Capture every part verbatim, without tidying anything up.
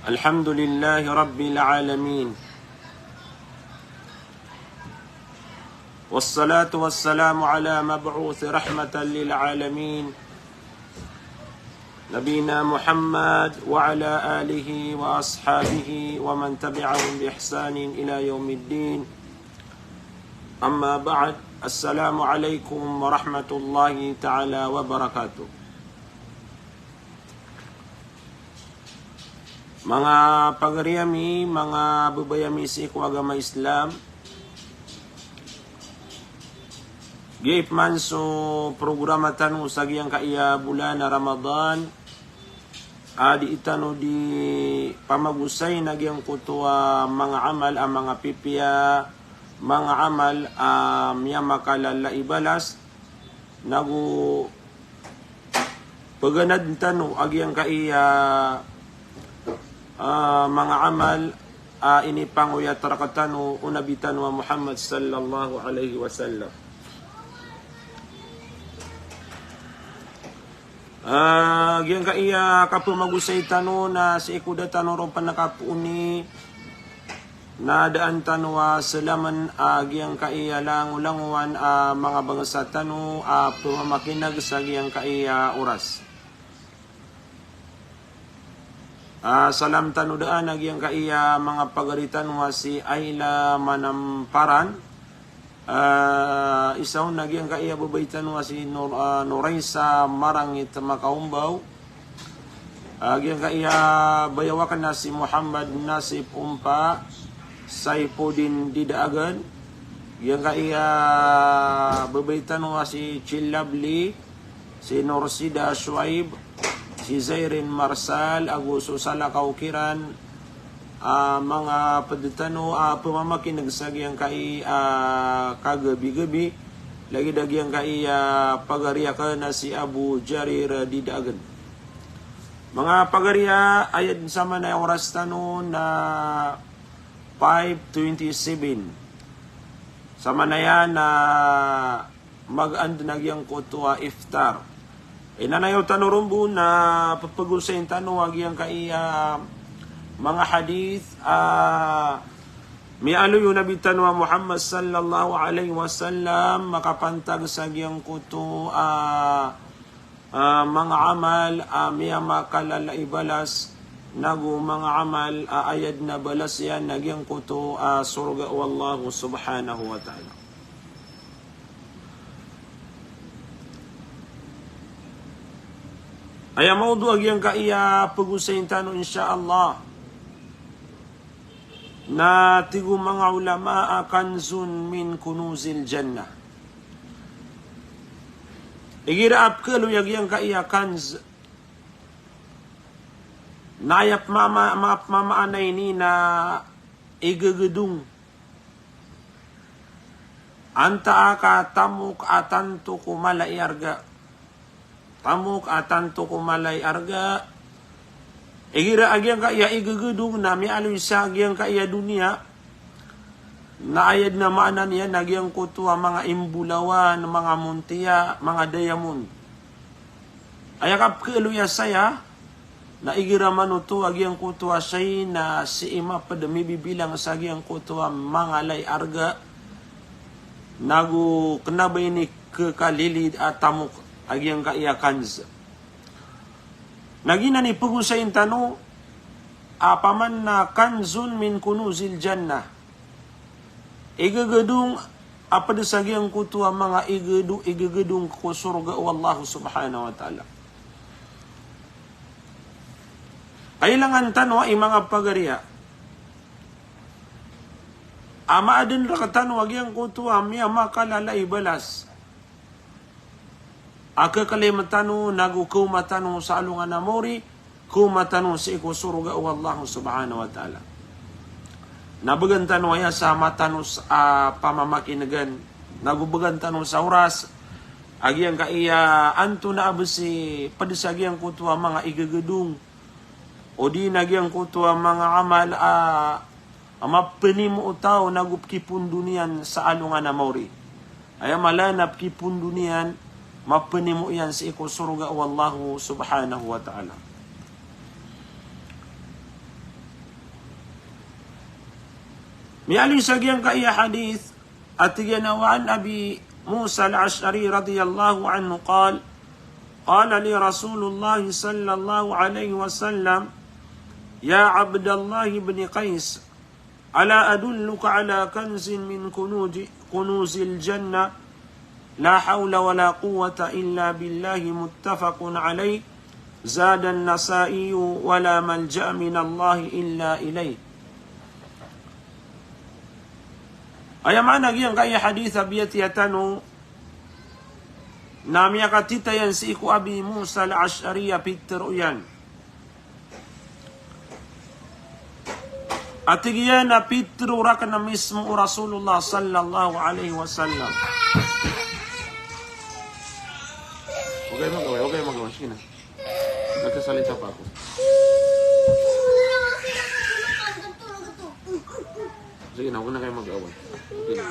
الحمد لله رب العالمين. والصلاة والسلام على مبعوث رحمة للعالمين، نبينا محمد وعلى آله وأصحابه ومن تبعهم بإحسان إلى يوم الدين. أما بعد، السلام عليكم ورحمة الله تعالى وبركاته. Manga pagari ami, manga babay ami sii ko agama Islam, giya ipman so programa tano sa giyangkaya bolan a Ramadan, a dii tano di pamagosay na giyangkoto a manga amal a manga pipiya, manga amal a miyamakalala i balas, nago paganadn tano a giyangkaya, ah, manga amal a inipangoyat rktano o Nabi tano a Muhammad sallallahu alaihi wasallam. Ah, giyangkaya kapamagosay tano na sii ko da tano ron pn kapooni na adn tano a slamn a giyangkaya langolangowan a manga bangsa tano a pmamakineg sa giyangkaya oras. Ah, salam tano daan a giyangkaya manga pagari tano a si Ayla Manamparan. Ah, isa on a giyangkaya babay tano a si Nur-, ah, Nuraisa Marangit Makaombaw. Ah, giyangkaya bayaw akn a si Muhammad Nasip Ompa, Saipudin Didaagan. Giyangkaya babay tano a si Chilabli, si Norsida Shuaib, si Zairin Marsal, ago so salakaw kiran a manga pd tano a pmamakineg sa giyangkaya kagabi-gabi, lagid a giyangkaya pagari akn a si Abu Jarir Didaagan. Manga pagari a, aya dn samanaya oras tano na five twenty-seven. Samanaya na mag-end na giyangkoto a iftar. Inanayaw tano ron bo na pphagosayin tano a giyangkaya manga hadith a miyaaloy o Nabi tano a Muhammad sallallahu alaihi wasallam makapantag sa giyangkoto a ah, manga amal a miyamakalala i balas, nago manga amal a aya dn a balas iyan na giyangkoto a sorga o Allah subhanahu wa ta'ala. Aya mawdu' a giyangkaya phagosayin tano, insha Allah, na tig o manga ulama a kanzun min kunuzil jannah. Igira a pkhaaloy a giyangkaya kanz, na aya pmama-, ma-, pmamaana ini na igegedong antaa ka tamok a tanto ko mala i arga. Tamok a tanto ko mala i arga. Igira a giyangkaya igegedong na miyaaloy sa giyangkaya doniya, na aya dn a maana niyan na giyangkoto a manga imbolawan, manga montiya, manga diamond. Aya kapkhaaloy a saya, na igira man oto a giyangkoto a shay na sii mapd mibibilang sa giyangkoto a manga ala i arga, nago kna ba ini khakalilid a tamok a giyangkaya kanz. Na giyanan i phagosayin tano a paman na kanzun min kunuzil jannah. Igegedong a pd sa giyangkoto a manga igedo-, igegedong ko sorga o Allah subhanahu wa ta'ala. Kailangan tano a i manga pagariya a maadn rktano a giyangkoto a miyamakalala i balas a khakalima tano nago khaoma tano sa alongan a maori, khaoma tano sii ko sorga o Allah subhanahu wa ta'ala. Na bgan tano aya sa matanos a pamamakinegan, nago bgan tano sa oras a giyangkaya antonaa bs i pd sa giyangkoto a manga igegedong, odi na giyangkoto a manga amal a a mapnimo o taw nago pkipondo niyan sa alongan a maori. Aya mala na pkipondo niyan, mapnimo iyan sii ko sorga o Allah subhanahu wa ta'ala. Miyaaloy sa giyangkaya hadith, a tig iyan a wa an Abi Musa al-Ash'ari radiyallahu anhu qal, qala li Rasulullah sallallahu alayhi wasallam, ya Abdallah ibn Qais, ala adulluka ala kanzin min kunuzi-, kunuzil jannah, la hawla wa la quwwata illa billah, muttafaqun alayh. Zada an-Nasa'i, wa la malja'a min Allah illa ilayh. Aya maana giyangkaya hadith a biyatiya tano na miyakatitayan sii ko Abi Musa al-Ash'ari a pitharo iyan. A tig iyan a pitharo rakn a mismo o Rasulullah sallallahu alayhi wasallam. Huwag kayo mag-away, huwag kayo mag-away. Sige na. Nagsasalita pa ako. Sige na, huwag na kayo mag-away. Sige na.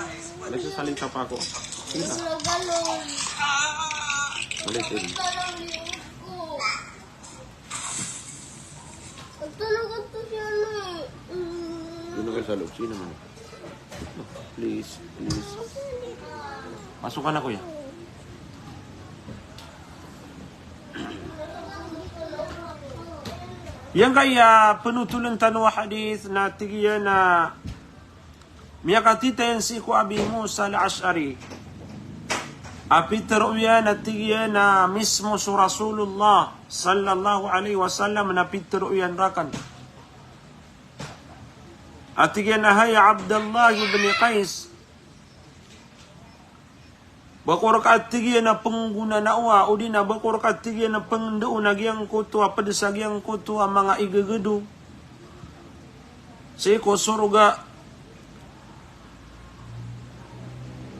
Nagsasalita pa ako. Sige na. Ulitin. Doon na kayo sa loob. Sige naman. Please, please. Pasok ka na, kuya. Giyangkaya pnothol tano a hadith na tig iyan a miyakatitayan sii ko Abi Musa al-Ash'ari a pitharo iyan a tig iyan a mismo so Rasulullah sallallahu alayhi wasallam na pitharo iyan rakn a tig iyan a, hay Abdallah ibn Qais, ba ko rka, a tig iyan a, pnggonanao a, odi na ba ko rka, a tig iyan a, pngndao a giyangkoto a pd sa giyangkoto a manga igagado sii ko sorga.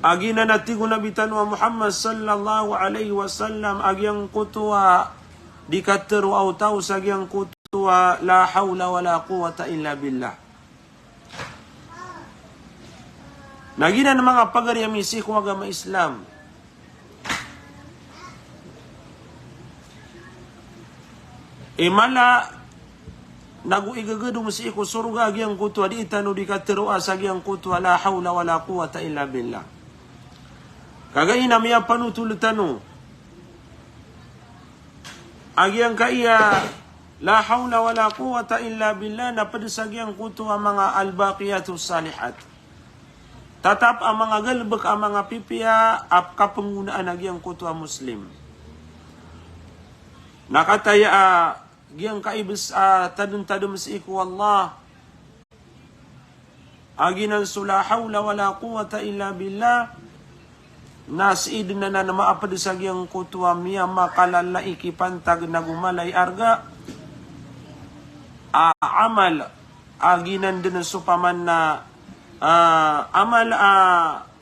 A giyanan a tig o Nabi tano a Muhammad sallallahu alayhi wasallam a giyangkoto a di katharo o taw sa giyangkoto a la hawla wa la quwwata illa billah. Na giyanan manga pagari ami sii ko agama Islam. I mala nago igagado sii ko sorga a giyangkoto a di tano di katharo a sa giyangkoto a la hawla wa la quwwata illa billah. Kagiya aya miyapanothol tano a giyangkaya la hawla wa la quwwata illa billah na pd sa giyangkoto a manga al-baqiyatus salihat. Tatap a manga galbk a manga pipiya a kapnggonaan a giyangkoto a Muslim. Na kataya a giyangkai bs a tadmtadm sii ko Allah a giyanan so la hawla wa la quwwata illa billah, na sii dn anan maapd sa giyangkoto a miyamakalala i kipantag nago mala i arga a amal a giyanan dn so paman na, ah, amal a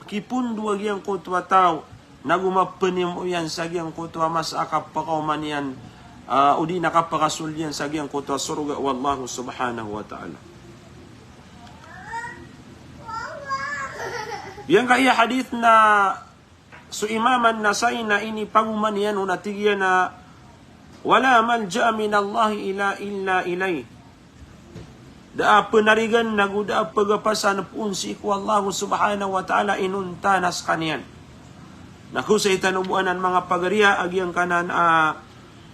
kipondo a giyangkoto a taw nago mapnimo iyan sa giyangkoto a masa a kapakaoma niyan, ah, odi na kapakasold iyan sa giyangkoto a sorga o Allah subhanahu wa ta'ala. Giyangkaya hadith na so Imam An-Nasa'i na inipagoma niyan on a tig iyan a, wa la malja'a minallahi illa, illa ilayh. Da a pnarigan nago da a pgapasan poon sii ko Allah subhanahu wa ta'ala inonta na skaniyan. Na kosay tano bo anan manga pagari a giyangkanan a,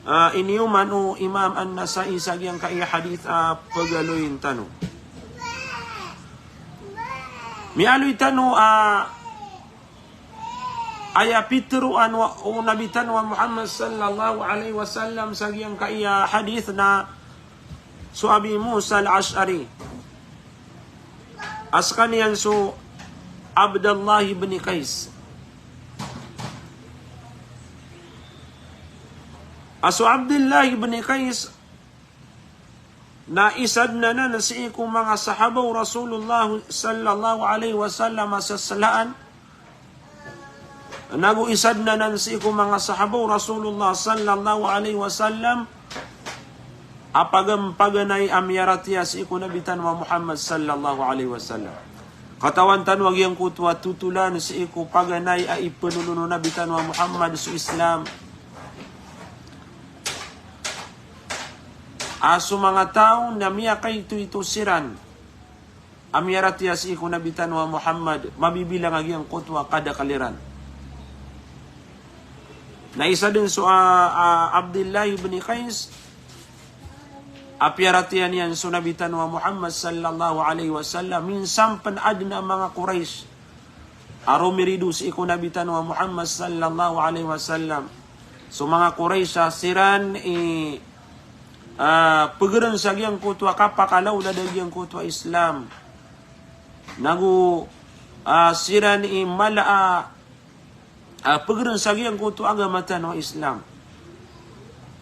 a, iniyoman o Imam An-Nasa'i sa giyangkaya hadith a pagaloyin tano. Miyaaloy tano a aya pitharo o Nabi tano a Muhammad sallallahu alayhi wasallam sa giyangkaya hadith na so Abi Musa al-Ash'ari a skaniyan so Abdullah ibn Qais. A so Abdullah ibn Qais na isa dn anan sii ko manga sahaba o Rasulullah sallallahu alayhi wasallam a saslaan. Nago isa dn anan sii ko manga sahaba o Rasulullah sallallahu alayhi wasallam a pagan-, paganay a miyaratiyaya sii ko Nabi tano a Muhammad sallallahu alayhi wasallam. Katawan tano a giyangkoto a totolan sii ko paganay a ipnono o Nabi tano a Muhammad so Islam. A so manga taw na miyakaitoito siran a miyaratiyaya sii ko Nabi tano a Muhammad, mabibilang a giyangkoto a kadakl iran. Na isa dn so, a, a, Abdillah ibn Qais, a piyaratiyaya niyan so Nabi tano a Muhammad sallallahu alaihi wasallam, minsan pn adn a manga Quraysh a romirido sii ko Nabi tano a Muhammad sallallahu alaihi wasallam. So manga Quraysh a siran i, a, pgrn sa giyangkoto a kapakalaolad a giyangkoto a Islam. Nago, a, siran i mala a, a, pgrn sa giyangkoto a agama tano a Islam.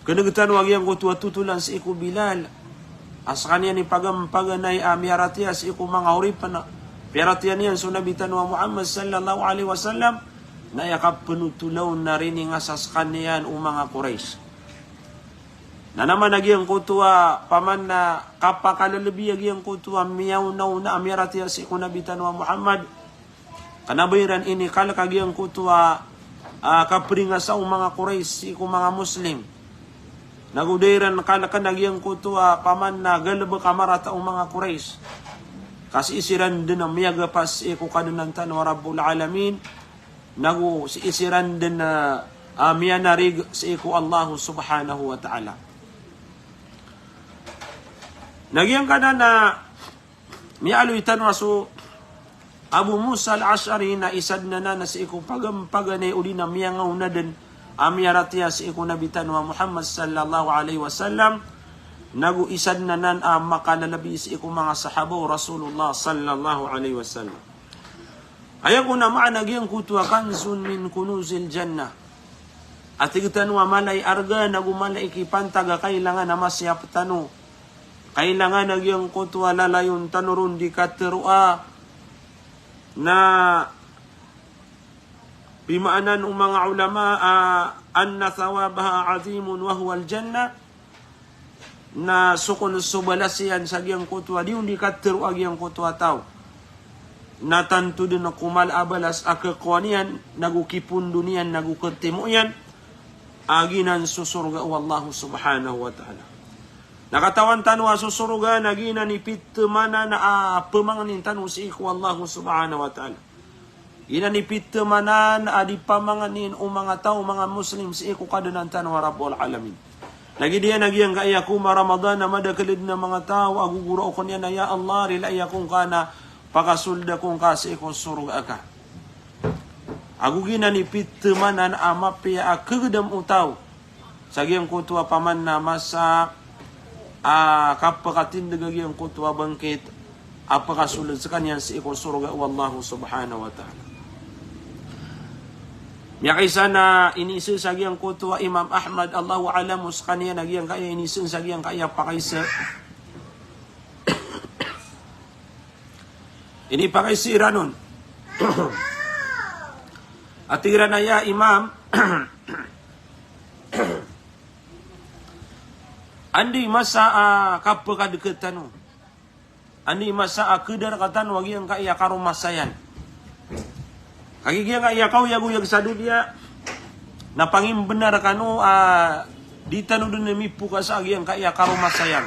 Kneg tano a giyangkoto a totolan sii ko Bilal a skaniyan i pagampaganay a miyaratiyaya sii ko manga oripn a piyaratiyaya niyan so Nabi tano a Muhammad sallallahu alaihi wasallam, na aya kapnotol on na riningas a skaniyan o manga Quraysh. Na naman a giyangkoto a paman na kapakalalabi a giyangkoto a miyaonaona a miyaratiyaya sii ko Nabi tano a Muhammad, kna ba iran inikalk a giyangkoto a, a, kapringasa o manga Quraysh sii ko manga Muslim. Nago da iran kalkn a giyangkoto a paman na galbk a marata o manga Quraysh. Ka sii siran dn a miyagapas sii ko Kadnan tano a Rabbul Alamin. Nago sii siran dn a, a, miyanarig sii ko Allah subhanahu wa ta'ala. Na giyangkanan a miyaaloy tano a so Abu Musa al-Ash'ari na isa dn anan a sii ko pagampaganay odi na miyangaona dn a miyaratiyaya sii ko Nabi tano a Muhammad sallallahu alaihi wasallam, nago isa dn anan a makalalabi sii ko manga sahaba o Rasulullah sallallahu alaihi wasallam. Aya kon a maana giyangkoto a kanzun min kunuzil jannah. A tig tano a mala i arga nago mala i kipantag a kailangan a masiyap tano. Kailangan a giyangkoto a lalayon tano ron di kateroa. Na pimaanan o manga ulama a anna thawabaha azimun wa huwa al-jannah. Na so kon so balas iyan sa giyangkoto a di on di katero a giyangkoto a taw, na tanto den ko mala a balas a kekowa niyan, nago kipondo niyan, nago ketimo iyan, a giyanan so sorga o Allah subhanahu wa ta'ala. Na katawan tano a so sorga na giyanan i pitemanan a pemangnin tano sii ko Allah subhanahu wa ta'ala. Giyanan i pitemanan a di pamangnin o manga taw, manga Muslim, sii ko Kadnan tano a Rabbul Alamin. Na giya den a giyangkaya ko ma-Ramadan a madakel den a manga taw a gogorao kon iyan a, "Ya Allah, rilai ako ngka na pakasold ako ngka sii ko sorga ka." Ago giyanan i pitemanan a mapiya a kegedam o taw sa giyangkoto a paman na masa a kapekatindeg a giyangkoto a bangkit a pekasold sekaniyan sii ko sorga o Allah subhanahu wa ta'ala. Miyakaisa na iniise sa giyangkoto a Imam Ahmad, Allahu a'lam, o sekaniyan a giyangkaya iniise sa giyangkaya pakaise. Inipakaise iran on. A tig iran a, "Ya Imam, anda i masa a kapekadeket tano? Anda i masa a keder tano a giyangkaya karomasayan?" Kagiya giyangkaya kaoyagoyag sa doniya na pangimbenar kano a di tano den mipokasa a giyangkaya karomasayan.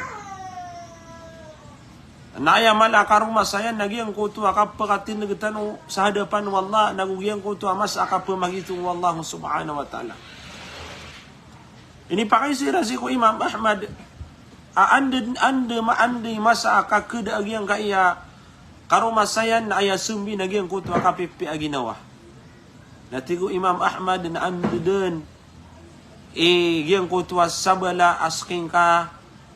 Na aya mala a karomasayan na giyangkoto a kapekatindeg tano sa hadapan o Allah, nago giyangkoto a masa a kapemagitong o Allah subhanahu wa ta'ala. Inipakaise iran sii ko Imam Ahmad a anda, anda ma-, anda i masa a kakeda a giyangkaya karomasayan na aya sembi na giyangkoto a kapipiya a ginawa. Na tig o Imam Ahmad na anda den i giyangkoto a sabala a seka ngka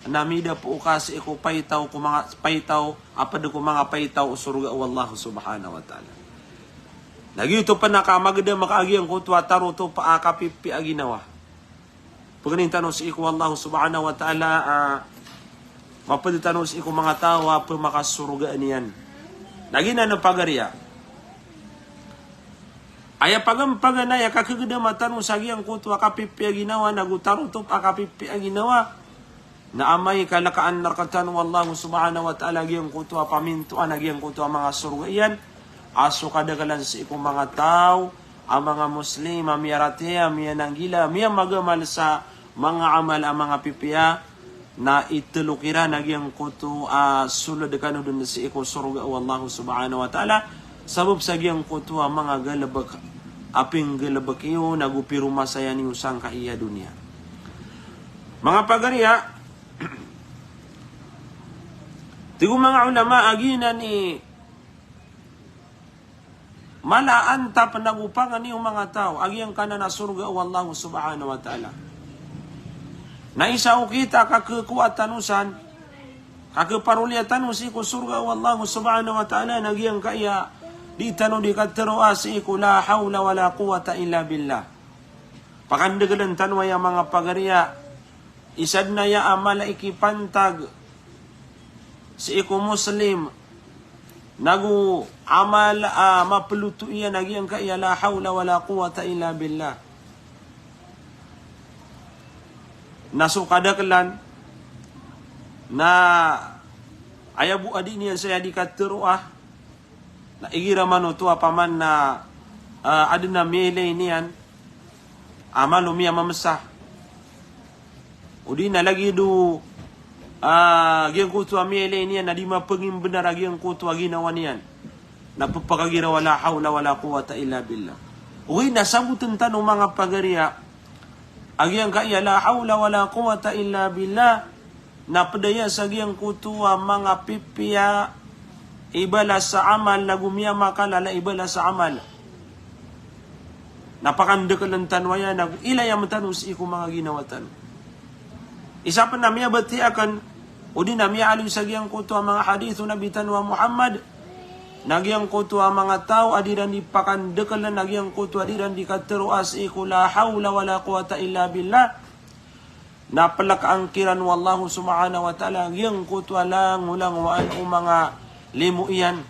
na midapo ka sii ko paitaw ko manga paitaw, a ped ko manga paitaw o sorga o Allah subhanahu wa ta'ala. Na giyoto pen a kamagedam ka a giyangkoto a tarotop a kapipiya a ginawa. Pegenen tano sii ko Allah subhanahu wa ta'ala a maped tano sii ko manga taw a pemakasorga niyan. Na giyanan a pagariya. Aya pagam-, paganay a kakegedama tano sa giyangkoto a kapipiya a ginawa, nago tarotop a kapipiya a ginawa, na amay ka lekaan rektano o Allah subhanahu wa ta'ala giyangkoto a pamintoan a giyangkoto a manga sorga iyan, a so kadakelan sii ko manga taw a manga Muslim a miyaratiyaya, miyananggila, miyamagamal sa manga amal a manga pipiya, na itelo kiran a giyangkoto a sold kano den sii ko sorga o Allah subhanahu wa ta'ala, sabap sa giyangkoto a manga galebek a pinggalebek iyo nago piromasaya niyo sangkai a doniya. Manga pagariya, tig o manga ulama a giyanan i mala a antap nago pangni o manga taw a giyangkanan a sorga o Allah subhanahu wa ta'ala. Na isa okit a kakekowa tano san, kakeparoliya tano sii ko sorga o Allah subhanahu wa ta'ala na giyangkaya di tano di katero a sii ko la hawla wala quwwata illa billah. Pakandegelen tano aya manga pagariya, isa den aya a mala i kipantag sii ko Muslim nago amal a mapeloto iyan a giyangkaya la hawla wala quwwata illa billah. Na so kadakelan na aya bo a di niyan saya di katero a, na igira man oto a paman na, ah, aden a miyailay niyan a malo miyamamesa. O di na lagid o, ah, giyangkoto a miyailay niyan na di mapengimbenar a giyangkoto a ginawa niyan. Na pepakagira wala hawla wala quwwata illa billah. Ogaid na saboten tano manga pagariya a giyangkaya la hawla wala quwwata illa billah. Na pedaya sa giyangkoto a manga pipiya i balas a amal nago miyamakalala i balas a amal. Na pakandekelen tano aya nago ilayam tano sii ko manga ginawa tano. Isa pen a miyabatiya aken o di na miyaaloy sa giyangkoto a manga hadith o Nabi tano a Muhammad na giyangkoto a manga taw a di iran di pakandekelen a giyangkoto a di iran di katero a sii ko la hawla wala quwwata illa billah. Na pelek angkiran o Allah subhanahu wa ta'ala giyangkoto a langolangowan o manga limo iyan,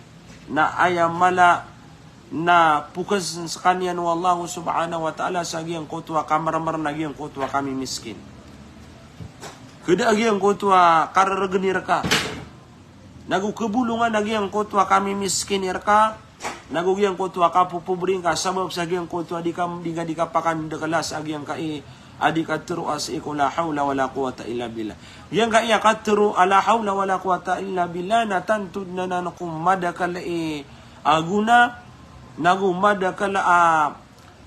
na aya mala na pokasen sekaniyan o Allah subhanahu wa ta'ala sa giyangkoto a kamermer na giyangkoto a kamimiskin. Keda a giyangkoto a kareregen i reka. Nago kebolongan a giyangkoto a kamimiskin i reka, nago giyangkoto a kapopobri ngka sabap sa giyangkoto a di ka, di ka, di ka pakandekela sa giyangkai a di katero a sii ko la hawla wala quwwata illa billah. Giyangkai a katero a la hawla wala quwwata illa billah na tanto den anan ko madakel i, ah, gona, nago madakel a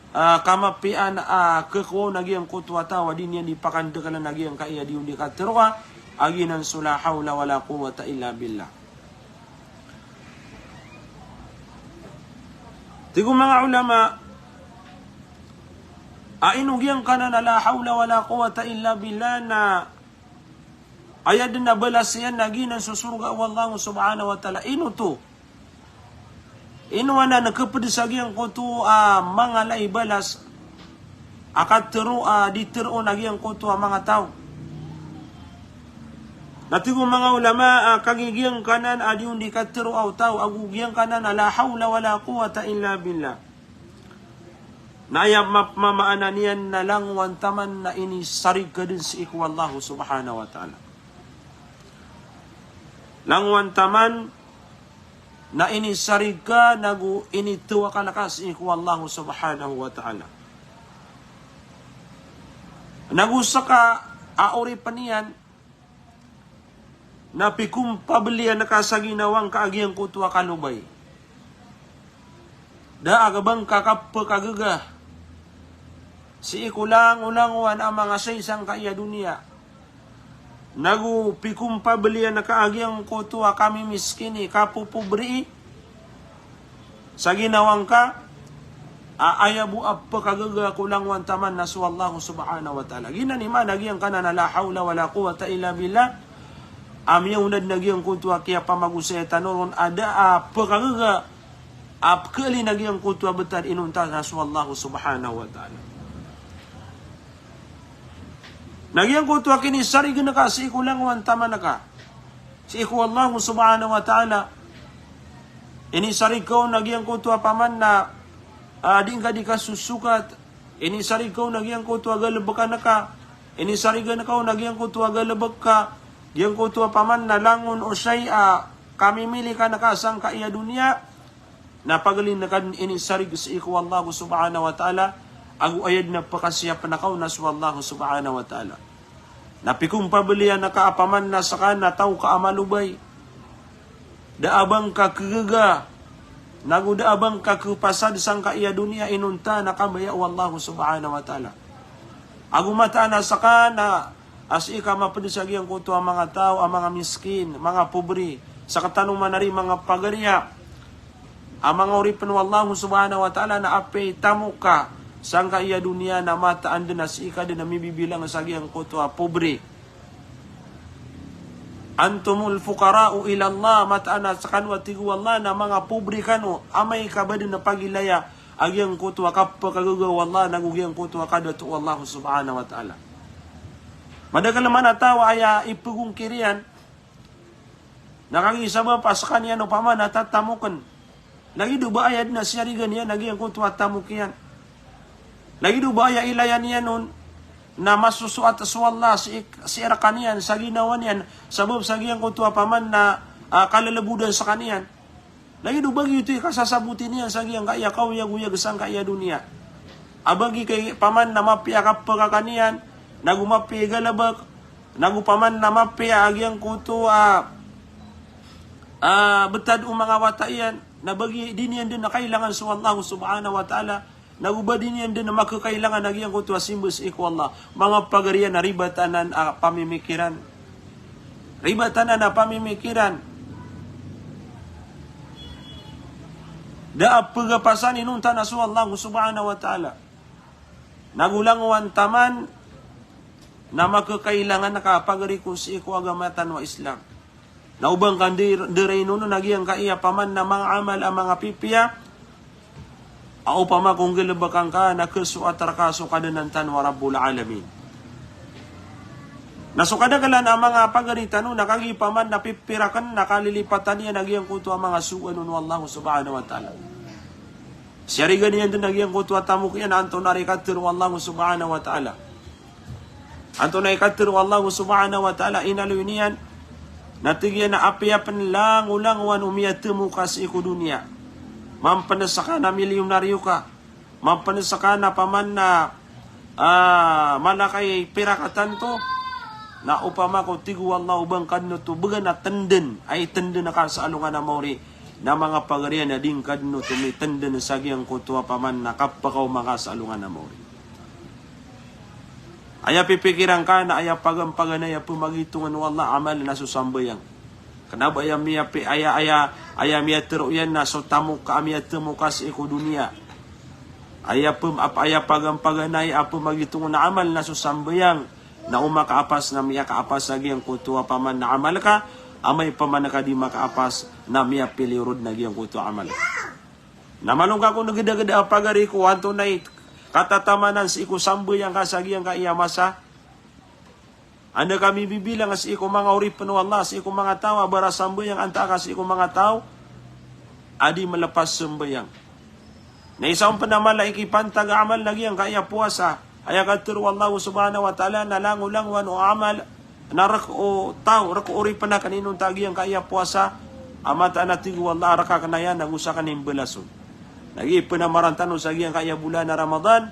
ah, kamapiyaan a kekowa on a giyangkoto a taw a di niyan di pakandekelen a giyangkai a di on di katero a, a giyanan so la hawla wala quwwata illa billah. Tig o manga ulama a ino giyangkanan a la hawla wala quwwata illa billah na aya den a balas iyan a giyanan so sorga o Allah subhanahu wa ta'ala. Ino oto? Ino anan keped sa giyangkoto a manga ala i balas a katero a di teroon a giyangkoto a manga taw? Na tig o manga ulama a kagiya giyangkanan a di on di katero a taw ago giyangkanan a la hawla wala quwwata illa billah. Na aya map-, mamaana niyan na langowan taman na inisarig ka den sii ko Allah subhanahu wa ta'ala. Langowan taman na inisarig ka nago initawakal ka sii ko Allah subhanahu wa ta'ala. Nago seka a oripen iyan na pikompabelian ka sa ginawa ngka a giyangkoto a kalobay. Da a ba ngka kapekagaga sii ko langolangowan a manga saisangkai a doniya. Nago pikompabelian ka a giyangkoto a kamimiskini, kapopobri, sa ginawa ngka a aya bo a pekagaga ko langowan taman na so Allah subhanahu wa ta'ala. Giyanan i maana giyangkanan a la hawla wala quwwata illa billah. A miyaona den a giyangkoto a kiyapamagosaya tano ron a da a pekagaga a pekealin a giyangkoto a betad inonta na so Allah subhanahu wa ta'ala. Na giyangkoto a kinisarigen ka sii ko langowan taman ka sii ko Allah subhanahu wa ta'ala. Inisarig ka on a giyangkoto a paman na, ah, di ngka di kasosokat. Inisarig ka on a giyangkoto a galebekan ka. Inisarigen ka on a giyangkoto a galebek ka. Giyangkoto a paman na langon o shay a kamimilikan ka sangkai a doniya. Na pagelin ka den inisarig sii ko Allah subhanahu wa ta'ala, ago aya den a pekasiyapen ka on na so Allah subhanahu wa ta'ala. Na pikompabelian ka a paman na seka na taw ka a malobay. Da a ba ngka kegaga, nago da a ba ngka kepasad sangkai a doniya inonta na kabaya o Allah subhanahu wa ta'ala. Ago mataan a seka na a sii ka maped sa giyangkoto a manga taw a manga miskin, manga pobre, sekatano man ari manga pagariya a manga oripen o Allah subhanahu wa ta'ala, na apiya i tamok ka sangkai a doniya na mataan den a sii ka den a mibibilang sa giyangkoto a pobre. Antumul fuqara'u ila Allah, mataan a sekano a tig o Allah na manga pobre kano, amay ka ba den a pagilaya a giyangkoto a kapekagaga o Allah, nago giyangkoto a kadato o Allah subhanahu wa ta'ala. Madakel man a taw a aya ipegongkir iyan, na kagiya sabap a sekaniyan opama na tatamoken. Lagid o ba aya den a siyarigan iyan a giyangkoto a tamok iyan. Lagid o ba aya ilayan iyan on na masosoat so Allah sii, sii rekaniyan sa ginawa niyan, sabap sa giyangkoto a paman na, ah, kalelebodan sekaniyan. Lagid o ba giyoto i kasasaboti niyan sa giyangkai a kaoyagoyag sangkai a doniya. A ba gii kay paman na mapiya a kapekaka niyan, nago mapiya i galebek, nago paman na mapiya a giyangkoto a, ah, betad o manga wata iyan, na ba gii di niyan den a kailangan so Allah subhanahu wa ta'ala, nago ba di niyan den a makekailangan a giyangkoto a simba sii ko Allah. Manga pagariya na ribat anan a pamimikiran. Ribat anan a pamimikiran. Da a pegapasan inonta na so Allah subhanahu wa ta'ala. Nago langowan taman na makekailangan ka pagari ko sii ko agama tano a Islam. Na o ba ngka ndir-, ndirainon a giyangkai a paman na manga amal a manga pipiya, a opama ko nggalebek angka na kesoat reka so Kadanan tano a Rabbul Alamin. Na so kadakelan a manga pagari tano na kagiya paman na pipiraken na kalilipatan iyan a giyangkoto a manga sogoan o Allah subhanahu wa ta'ala. Siyarigan iyan den a giyangkoto a tamok iyan, antonaa i katharo o Allah subhanahu wa ta'ala. Antonaa i katharo o Allah subhanahu wa ta'ala, inaloy niyan, na tig iyan a apiya pen langolangowan o miyatemok ka sii ko doniya. Mampen seka na milyonaryo ka. Mampen seka na paman na, ah, mala ka i pirak a tanto. Na opama ko tig o Allah o ba ngka den oto began a tenden, ay tenden ka sa alongan a maori. Na manga pagariya na di ngka den oto mitenden sa giyangkoto a paman na kapekaoma ka sa alongan a maori. Aya pipikiran ka na aya pagampaganay a pemagitongen o Allah a amal na so sambayang. Kena ba aya miyapi-, aya, aya, aya miyatharo iyan na so tamok ka a miyatemok ka sii ko doniya. Aya pem-, ap-, aya pagampaganay a pemagitongen a amal na so sambayang. Na o makaapas na miyakaapas a giyangkoto a paman na amal ka, amay paman ka di makaapas na miyapiliyorod na giyangkoto a amal ka. Na malongka ko negedageda a pagari ko antonaa i katatamanan sii ko sambayang ka sa giyangkai a masa. Anda ka mibibilang sii ko manga oripen o Allah, sii ko manga taw a barasambayang antaa ka sii ko manga taw a di melepas sambayang. Na isa on pen a mala i kipantag a amal na giyangkai a powasa. Aya katharo o Allah subhanahu wa ta'ala na langolangowan o amal na rek o taw, rek o oripen aken inonta giyangkai a powasa. A mataan a tig o Allah a rek aken aya na go saken i mbalason. Na giya pen a marantano sa giyangkai a bolan a Ramadan.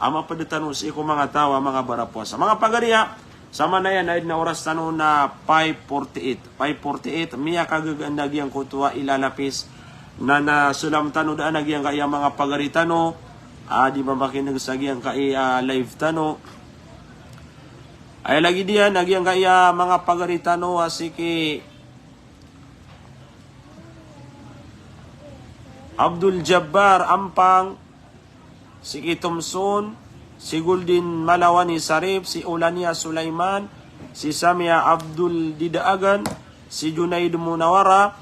A maped tano sii ko manga taw a manga barapowasa. Manga pagariya, samanaya na aya den a oras tano na five forty-eight. Five forty-eight, miyakagagaan a giyangkoto a ilalapis. Na, na salam tano daan a giyangkai a manga pagari tano a di mamakineg sa giyangkai a live tano. Aya lagid iyan a giyangkai a manga pagari tano a si ki Abdul Jabbar Ampang, si ki Thomson, si Goldin Malawani Sarip, si Olania Sulaiman, si Samia Abdul Didaagan, si Junaid Munawara,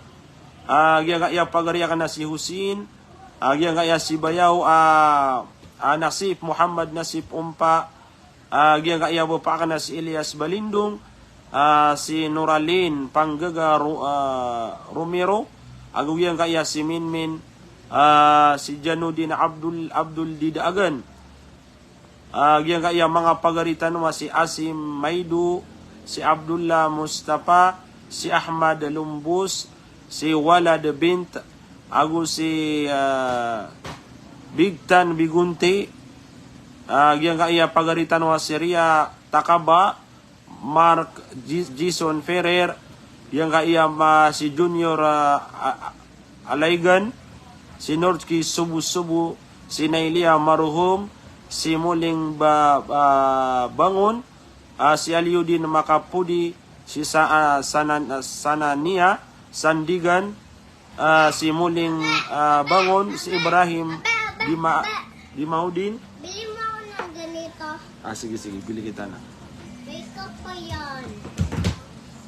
a giyangkai a pagari aken a si Husin, a giyangkai a si Bayaw, a, a Nasip, Muhammad Nasip Ompa, a giyangkai a bapa aken a si Elias Balindong, a si Noralin Panggaga Ro-, a Romero, ago giyangkai a si Minmin, a si Janudin Abdul, Abdul Didaagan. A giyangkai a manga pagari tano a si Asim Maido, si Abdullah Mustafa, si Ahmad Lumbus, si Walad Bint, ago si, a, Bigtan Bigunti, a giyangkai a pagari tano a si Ria Takaba, Mark J-, Jason Ferrer, giyangkaya ma si Junior, ah, ah, Alaigan, si Nortki Subu-Subu, si Nailia Maruhum, si Muling Ba-, Ba-, Bangon, ah, si Aliudin Makapudi, si Sa-, ah, Sanan-, ah, Sanania Sandigan, ah, si Muling, ah, Bangon, si Ibrahim Dima-, Dimaudin. Bili mo ako ng ganito. Ah, sige, sige, bili kita na. Bili ko pa yan.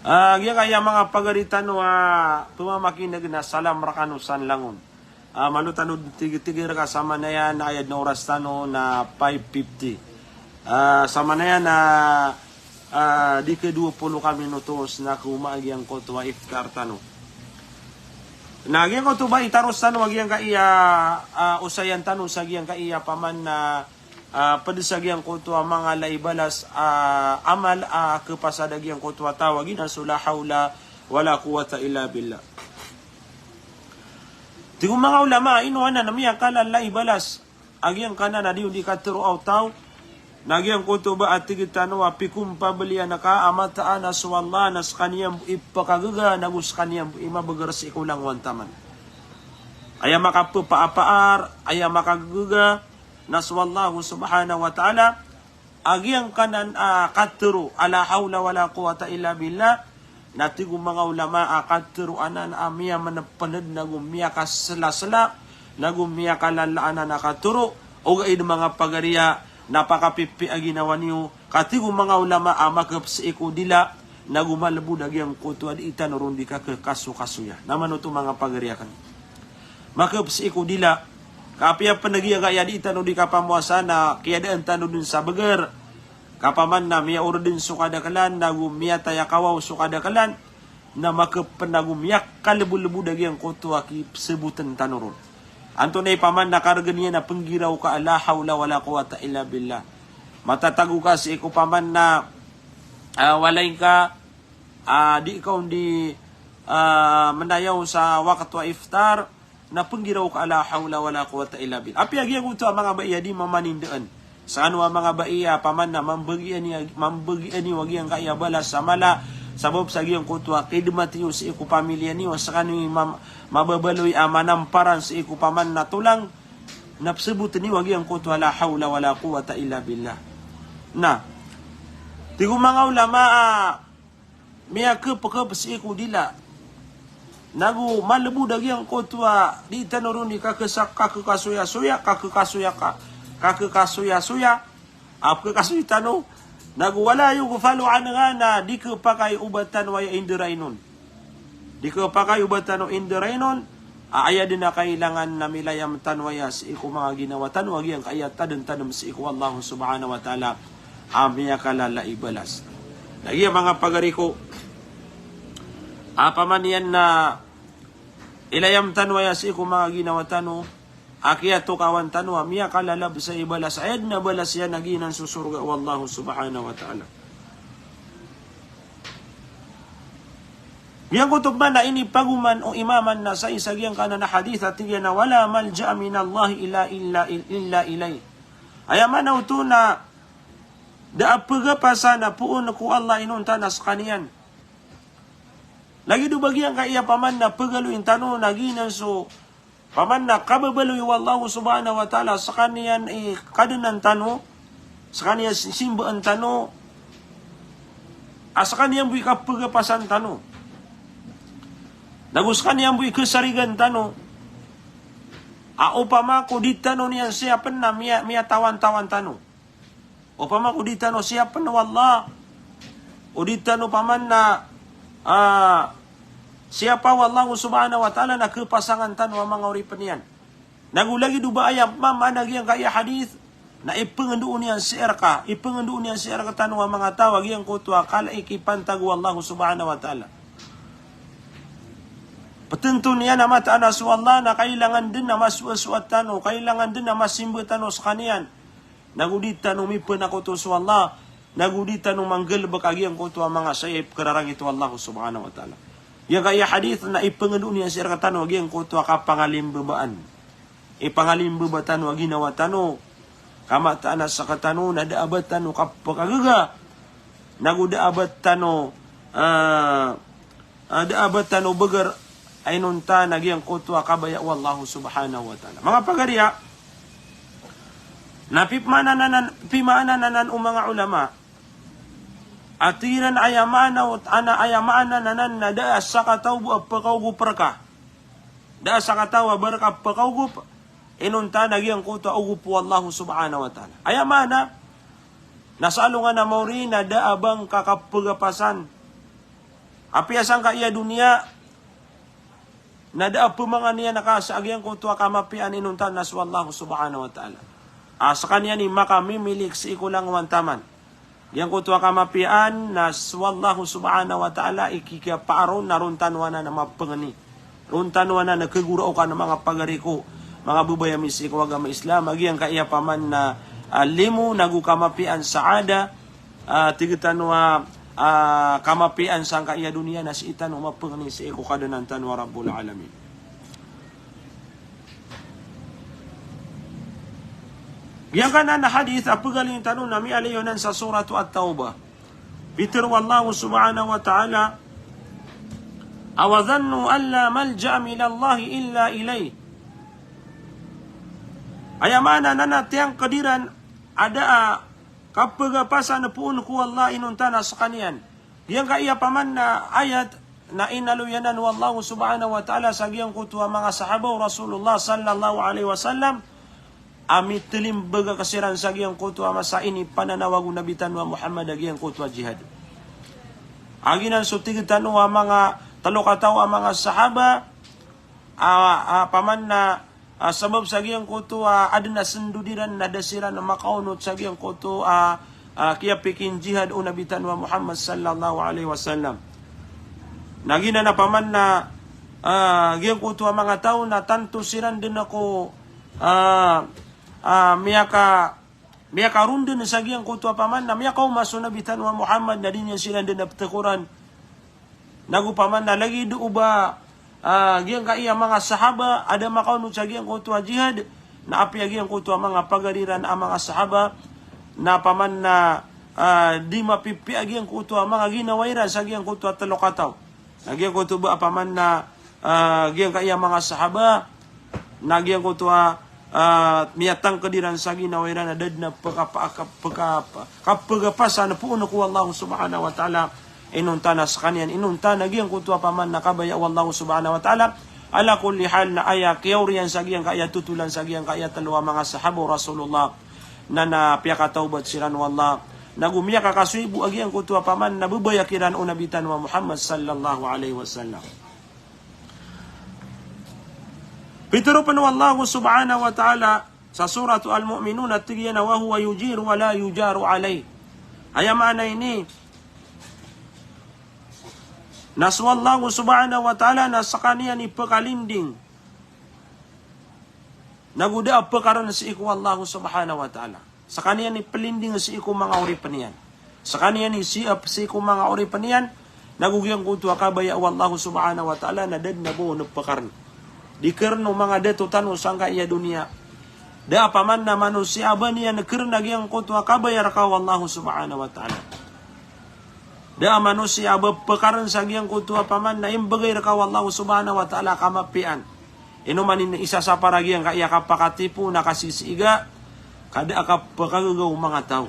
Ah, giyangkaya manga pagari tano a pamamakineg na salam rakano san langon. Ah, malo tano tig-, tigir ka samanaya na ayad na oras tano na five fifty. Ah, samanaya na, ah, di ka dowa polo ka minutos na koma a giyangkoto a iftar tano. Na giyangkoto ba itaros tano a giyangkaya, ah, osayan tano sa giyangkaya paman na, ah, ped sa giyangkoto a manga laibalas, ah, amal, ah, kepasad a giyangkoto a taw a giyanan so la hawla wala quwwata illa billah. Tig o manga ulama, ino anan a miyakalala i balas a giyangkanan a di on di katero o taw, na giyangkoto ba a tig tano a pikompabalian ka a mataan a so Allah na sekaniyan bo i pekagaga, nago sekaniyan bo i mabeger sii ko langowan taman. Aya makapepaapaar, aya makagaga, na so Allah subhanahu wa ta'ala, a giyangkanan a katero a la hawla wala quwwata illa billah, na tig o manga ulama a katero anan a miyamenepened nago miyakaselasela, nago miyakalala anan a katero, ogaid manga pagari a na pakapipiya a ginawa niyo, ka tig o manga ulama a makep sii ko dila, nago malebod a giyangkoto a di tano ron di kakekasokasoya. Na mano oto manga pagari aken. Makep sii ko dila, ka apiya pen a giyangkaya di tano di kapamowasa na kiyadaan tano den sa beger. Ka paman na miyaor den so kadakelan, nago miyataya kawaw so kadakelan, na makep pen nago miyakalebolebod a giyangkoto a kipeseboten tano ron. Antonaa i paman na karegen iyan a penggiraw ka a la hawla wala quwwata illa billah. Matatago ka sii ko paman na, ah, walay ka, ah, di ka on di, ah, mendayaw sa wakto a iftar, na penggiraw ka a la hawla wala quwwata illa billah. Apiya giyangkoto a manga bai a di mamanindaan. Sekano a manga bai a paman na mambagian iyo, mambagian iyo a giyangkaya balas a mala, sabap sa giyangkoto a kidmat iyo sii ko pamilya niyo, sekano i mam-, mababaloy a manamparan sii ko paman na tolang, na peseboten iyo a giyangkoto a la hawla wala quwwata illa billah. Na, tig o manga ulama a miyakepekep sii ko dila, nago malebod a giyangkoto a di tano ron di kakesa-, kakekasoyasoya, kakekasoya ka, kakekasoyasoya, a pekekasoy tano, nago wala yughfalu anha, na di kepakay o ba tano aya inderainon. Di kepakay o ba tano inderainon, a aya den a kailangan na milayam tano aya sii ko manga ginawa tano a giyangkaya tadentadem sii ko Allah subhanahu wa ta'ala a miyakalala i balas. Na giya manga pagari ko, a paman iyan na ilayam tano aya sii ko manga ginawa tano, a kiyatokawan tano a miyakalala bes a i balas, aya den a balas iyan a giyanan so sorga o Allah subhanahu wa ta'ala. Giyangkoto pman a inipagoman o Imam An-Nasa'i sa giyangkanan a hadith a tig iyan a, "Wala malja'a minallahi illa, illa, illa ilayh." Aya maana oto na da a pegapasan a poon ko Allah inonta na sekaniyan. Lagid o ba giyangkaya paman na pegaloyin tano na giyanan so paman na kababaloy o Allah subhanahu wa ta'ala sekaniyan i kadanan tano, sekaniyan si-, simbaan tano, a sekaniyan bo i kapegapasan tano, nago sekaniyan bo i kesarigan tano. A opama ko di tano niyan siyapen na miya-, miyatawan-tawan tano. Opama ko di tano siyapen o Allah, o di tano paman na, ah, siyapa o Allah subhanahu wa ta'ala na kepasangan tano a manga oripen iyan. Nago lagid o ba aya pman a giyangkaya hadith, na ipengendoon iyan sii reka, ipengendoon iyan sii reka tano a manga taw a giyangkoto a kala i kipantag o Allah subhanahu wa ta'ala. Petenton iyan a mataan a so Allah na kailangan den a masoasoat tano, kailangan den a masimba tano sekaniyan. Nago di tano mipenakoto so Allah, nago di tano manggalebek a giyangkoto a manga saya i pekerarangit o Allah subhanahu wa ta'ala. Giyangkaya hadith na ipengendoon iyan sii reka tano a giyangkoto a kapangalimbabaan. Ipangalimbaba tano a ginawa tano. Ka mataan a sekatano na da a ba tano kapekagaga. nago da a ba tano, ah, ah, da a ba tano beger a inonta na giyangkoto a kabaya o Allah subhanahu wa ta'ala. Manga pagariya, na pimaana anan, pimaana anan o manga ulama, a tig iran a aya maana o, ana, aya maana anan na da a sakataw bo a pekaogop reka. Da a sakataw a ba reka pekaogop, inonta na giyangkoto a ogop o Allah subhanahu wa ta'ala. Aya maana, na sa alongan a maori na da a ba ngka kapegapasan. Apiya sangkaya doniya, na da a pemangan iyan ka sa giyangkoto a kamapiyaan inonta na so Allah subhanahu wa ta'ala. A sekaniyan i makamimilik sii ko langowan taman. Giyangkoto a kamapiyaan na so Allah subhanahu wa ta'ala i kikiyapaaron na ron tano anan a mapengeni. Ron tano anan a kegorao ka na manga pagari ko, manga bebaya mi sii ko agama Islam, a giyangkaya paman na, ah, limo nago kamapiyaan saada, ah, tig tano a, ah, kamapiyaan sangkaya doniya na sii tano mapengeni sii ko Kadnan tano a Rabbul Alamin. Giyangkanan a hadith a pegaling tano na miyaaloy onan sa Suratu At-Taubah. Pitharo o Allah subhanahu wa ta'ala, "Wa dhannu an la malja'a minallahi illa ilayh." Aya maana na na tiyangked iran a da a kapegapasan poon ko Allah inonta na sekaniyan. Giyangkaya paman na ayat na inaloy anan o Allah subhanahu wa ta'ala sa giyangkoto a manga sahaba o Rasulullah sallallahu alaihi wasallam a mitelimbag ka siran sa giyangkoto a masa a inipananawag o Nabi tano a Muhammad a giyangkoto a jihad. A giyanan so tig tano a manga telo kataw a manga sahaba, a, a, paman na, a, sabab sa giyangkoto a aden a sendod iran na da siran makaonot sa giyangkoto a, a, kiyapikinjihad o Nabi tano a Muhammad sallallahu alaihi wasallam. Na giyanan a paman na, a, giyangkoto a manga taw na tanto siran den a ko, a, a, miyaka, miyakaronden sa giyangkoto a paman na miyakaoma so Nabi tano a Muhammad na di niyan siran den a petekoran. Nago paman na lagid o ba, a, giyangkaya manga sahaba a da makaonot sa giyangkoto a jihad, na apiya giyangkoto a manga pagari ran a manga sahaba, na paman na, a, di mapipiya giyangkoto a manga ginawa iran sa giyangkoto a telo kataw. Na giyangkoto ba a paman na, a, giyangkaya manga sahaba, na giyangkoto a, a, miyatangked iran sa ginawa iran a da den a peka-, peka-, peka-, kapegapasan poon ko Allah subhanahu wa ta'ala inonta na sekaniyan, inonta na giyangkoto a paman na kabaya o Allah subhanahu wa ta'ala. Ala kulli hal, na aya kiyaoriyan sa giyangkaya totolan sa giyangkaya telo a manga sahaba o Rasulullah na, na piyakatawbat siran o Allah. Nago miyakakasoy bo a giyangkoto a paman na bebaya kiran o Nabi tano a Muhammad sallallahu alaihi wasallam. Pitharo pen o Allah subhanahu wa ta'ala sa Suratu Al-Mu'minun a tig iyan a, "Wa huwa yujiru wa la yujaru alayh." Aya maana ini na so Allah subhanahu wa ta'ala na sekaniyan i pekalinding. Nago da a pekaren sii ko Allah subhanahu wa ta'ala. Sekaniyan i pelinding sii ko manga oripen iyan. Sekaniyan i siap sii ko manga oripen iyan. Nago giyangkoto a kabaya o Allah subhanahu wa ta'ala na da den a ba on pekaren. Di keren o manga dato tano sangkaya doniya. Da a paman na manosiya a ba niyan keren a giyangkoto a kabaya reka o Allah subhanahu wa ta'ala. Da a manosiya a ba pekaren sa giyangkoto a paman na imbegay reka o Allah subhanahu wa ta'ala a kamapiyaan. Ino man i isasapar a giyangkaya kapakatipo na kasisiga, ka da a kapekagaga o manga taw.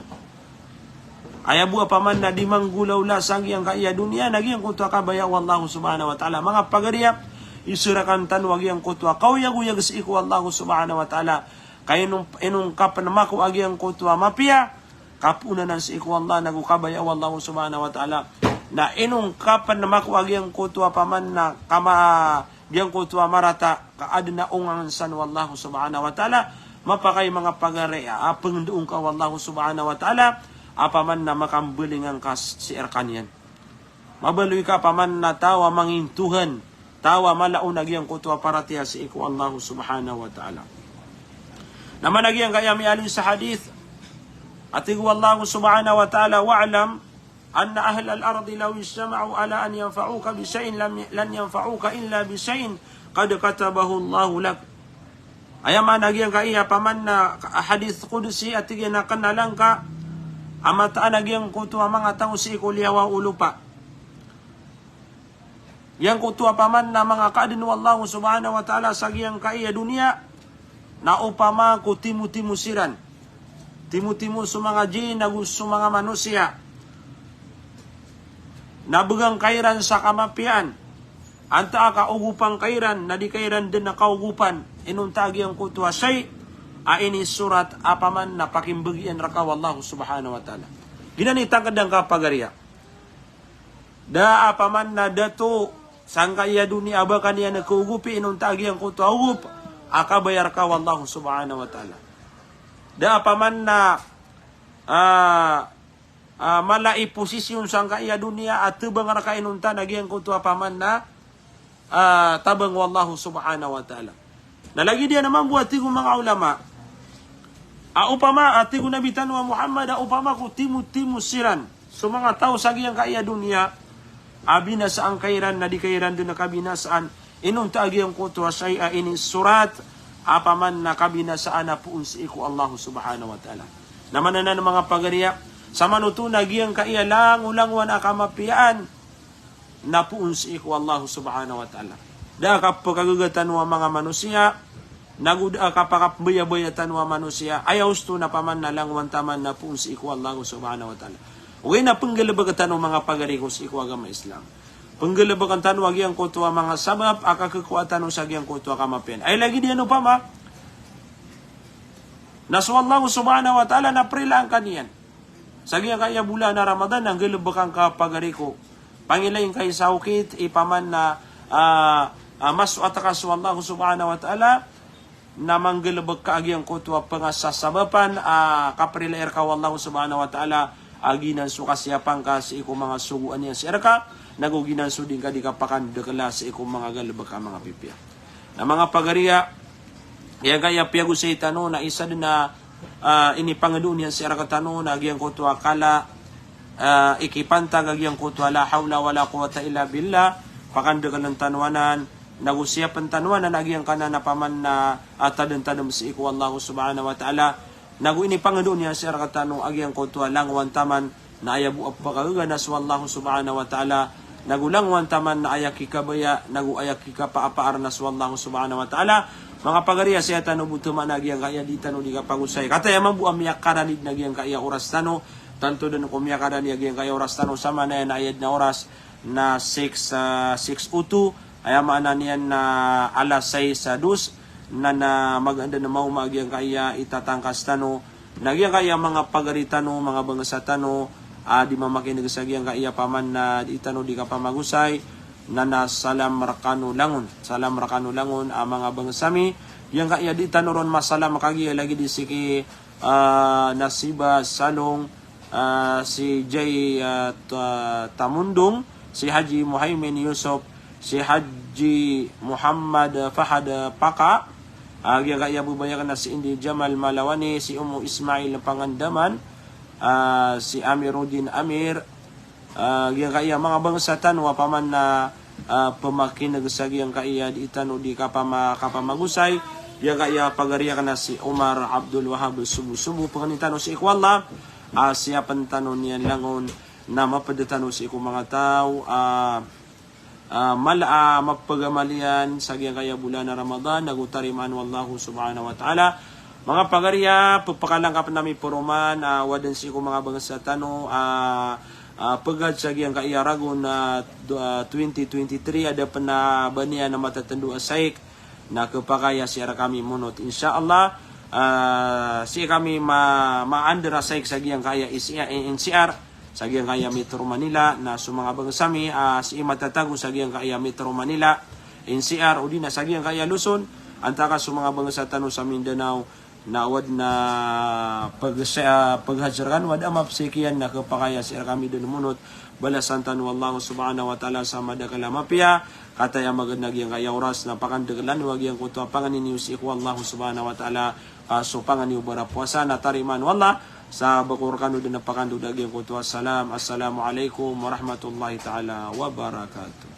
Aya bo a paman na di manggolawla sa giyangkaya doniya na giyangkoto a kabaya o Allah subhanahu wa ta'ala. Manga pagariya, iserakan tano a giyangkoto a kaoyagoyag sii ko Allah subhanahu wa ta'ala. Ka ino, ino ngka pen mako a giyangkoto a mapiya, kapoon anan sii ko Allah, nago kabaya o Allah subhanahu wa ta'ala. Na ino ngka pen mako a giyangkoto a paman na kama giyangkoto a marata, ka aden a ongangen san o Allah subhanahu wa ta'ala. Mapakay manga pagari a pengendao ngka o Allah subhanahu wa ta'ala a paman na makambalingan ka sii rekaniyan. Mabaloy ka paman na taw a mangintohan, taw a mala on a giyangkoto a paratiyaya sii ko Allah subhanahu wa ta'ala. Na mana giyangkaya miyaaloy sa hadith a tig o Allah subhanahu wa ta'ala, "Wa'lam anna ahlal ardi law ijtama'u ala an yanfa'uka bi shay'in lam, lan yanfa'uka illa bi shay'in qad katabahu Allahu lak." Aya maana giyangkaya paman na hadith qudsi a tig iyan a kenala ngka a mataan a giyangkoto a manga taw sii ko liyawaw o lopa. Giyangkoto a paman na manga kaadn o Allah subhanahu wa ta'ala sa giyangkaya doniya, na opama ko timotimo siran. Timotimo so manga jinn ago so manga manosiya. Na bgan kairan sa kamapiyaan. Antaa ka ogopan kairan, na di kairan dn kaogopan. Inonta a giyangkoto a shay a inisorat a paman na pakimbagian rka o Allah subhanahu wa ta'ala. Giyanan i tangkd angka pagariya. Da a paman na dato sangkaya doniya a ba ka niyan kaogopi inonta a giyangkoto a ogop a kabaya rka o Allah subhanahu wa ta'ala. Da a paman na, ah, ah, mala i posisyon sangkaya doniya a tbang rka inonta na giyangkoto a paman na, ah, tabang o Allah subhanahu wa ta'ala. Na lagid iyan a mambo a tig o manga ulama a opama, a tig o Nabi tano a Muhammad, a opama ko timotimo siran so manga taw sa giyangkaya doniya a binasaan kairan na di kairan dn kabinasaan, inonta a giyangkoto a shay a inisorat a paman na kabinasaan a poon sii ko Allah subhanahu wa ta'ala. Na maana nan manga pagariya, samanoto na giyangkaya langolangowan a kamapiyaan na poon sii ko Allah subhanahu wa ta'ala. Da a kapkagaga tano a manga manosiya, nago da a kapakapmbayabaya tano a manosiya, aya osto na paman na langowan taman na poon sii ko Allah subhanahu wa ta'ala. Ogaid na pnggalbkn tano manga pagari ko sii ko agama Islam. Pnggalbkn tano a giyangkoto a manga sabap a kakhakowa tano sa giyangkoto a kamapiyaan. Aya lagid iyan opama na so Allah subhanahu wa ta'ala na prilaan ka niyan sa giyangkaya bolan a Ramadan na nggalbk angka pagari ko. Pangilay ngka i sa okit i paman na, ah, ah, masoat ka so Allah subhanahu wa ta'ala, na manggalbk ka a giyangkoto a pngasasabapan a kaprilai rka o Allah subhanahu wa ta'ala, a giyanan so kasiyapan ka sii ko manga sogoan iyan sii rka, nago giyanan so di ngka di kapakandkla sii ko manga galbk a manga pipiya. Na manga pagariya, giyangkaya piyagosay tano na isa dn a, ah, inipangndao niyan sii rktano na giyangkoto a kala, ah, ikipantag a giyangkoto a la hawla wala quwwata illa billah, pakandkln tano anan, nago siyapn tano anan a giyangkanan a paman na, ah, tadmtadm sii ko Allah subhanahu wa ta'ala, nago inipangndao niyan sii rktano a giyangkoto a langowan taman na aya bo a pkagaga na so Allah subhanahu wa ta'ala, nago langowan taman na aya kikabaya, nago aya kikapaapaar na so Allah subhanahu wa ta'ala. Manga pagariya, saya tano bo tma na giyangkaya di tano di kapagosay. Kataya mambo a miyakaranid na giyangkaya oras tano, tanto dn ko miyakaranid a giyangkaya oras tano, samanaya na aya dn a oras na six, ah, six o two, aya maana niyan na alas sais a dos, na, na magaan dn a maoma a giyangkaya itatangkas tano, na giyangkaya manga pagari tano, manga bangsa tano, a di mamakin'g sa giyangkaya paman na di tano di kapamagosay, na, na salam rkano langon, salam rkano langon, a manga bangsa mi, giyangkaya di tano ron masalam kagiya lagid i sii ki, ah, Nasiba Salong, ah, si Jay, ah, Ta-, Tamundong, si Haji Muhaimin Yusuf, si Haji Muhammad Fahad Paka, ah, giyangkaya babaya akn a si Indi Jamal Malawani, si Umu Ismail Pangandaman, ah, si Amiruddin Amir, ah, giyangkaya manga bangsa tano a paman na, ah, pamakin'g sa giyangkaya di tano di kapama-, kapamagosay, giyangkaya pagari akn a si Omar Abdul Wahab Subu-subu, pangnin tano sii ko Allah, ah, siyapn tano niyan langon, na mapd tano sii ko manga taw, ah, ah, mala a mapagamal iyan sa giyangkaya bolan a Ramadan, nago tarimaan o Allah subhanahu wa ta'ala. Manga pagariya, pphakalang ka pn ami paroman, ah, wadn sii ko manga bangsa tano, ah, ah, pgad sa giyangkaya ragon, ah, do-, ah, twenty twenty-three, a da pn a ba niyan a matatndo a saik, na khapakay a sii rkami monot, insha Allah. Ah, sii kami ma-, ma-under a saik sa giyangkaya I C R, N C R, sa giyangkaya Metro Manila, na so manga bangsa mi, ah, sii matatago sa giyangkaya Metro Manila, N C R, odi na sa giyangkaya Luzon, antaa ka so manga bangsa tano sa Mindanao, na wadn a pag-, ah, paghajar kano, wad a mapsik iyan, na khapakay a sii rkami dn monot, balasan tano o Allah subhanahu wa ta'ala sa madakl a mapiya. Kataya magad na giyangkaya oras na pakandklan iyo a giyangkoto a pangnin iyo sii ko Allah subhanahu wa ta'ala, ah, so pangnin iyo bara powasa na tarimaan o Allah, sa ba ko rkano dn a pakandod a giyangkoto a salam. Assalamu alaikum warahmatullahi ta'ala wabarakatuh.